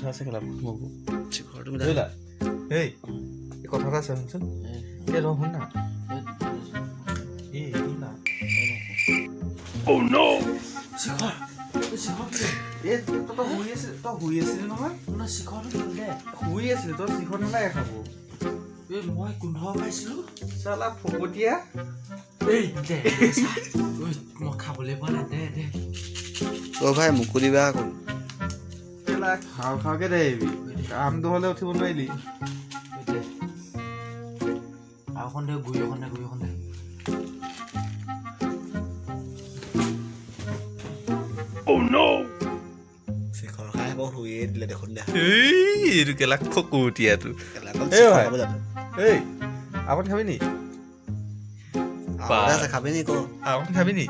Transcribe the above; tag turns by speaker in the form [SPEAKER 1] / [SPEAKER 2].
[SPEAKER 1] গোন্ধ আছে কেলা মোকো।
[SPEAKER 2] শিখৰটো মিলাই।
[SPEAKER 1] বুজিলা? এই এই কথা এটা আছে, শুনচোন। এই ৰ, শুন না। এই শুন না।
[SPEAKER 2] শিখৰ, এই শিখৰ কি?
[SPEAKER 1] এই তই শুই আছিলি, তই শুই আছিলি নহয়?
[SPEAKER 2] নহয়, শিখৰটো কি দে?
[SPEAKER 1] শুই আছিলি তই, শিখৰ নালাগে খাব।
[SPEAKER 2] এই মই গোন্ধ পাইছিলো।
[SPEAKER 1] চালা ফকতীয়া।
[SPEAKER 2] এই দে দে, চা। ঐ, মই খাবলৈ পোৱা নাই, দে দে।
[SPEAKER 3] অ ভাই, মোকো দিবা আকৌ।
[SPEAKER 1] কেলা খাওঁ খাওঁকে দে আহিবি, কামটো হ'লে উঠিব নোৱাৰিলি।
[SPEAKER 2] এই দে, আৰু এখন দে, গুৰি এখন দে, গুৰি এখন দে।
[SPEAKER 3] শিখৰ খাই আকৌ শুইয়ে দিলে দেখোন দে।
[SPEAKER 1] এই এইটো কেলা ফকতীয়াটো।
[SPEAKER 3] কেলা অকল
[SPEAKER 1] এই
[SPEAKER 3] শিখৰ
[SPEAKER 1] ভাই।
[SPEAKER 3] খাব জানো।
[SPEAKER 1] এই, আগত খাবি নি?
[SPEAKER 3] আগতে আছে, খাবি নি ক?
[SPEAKER 1] আগত খাবি নি?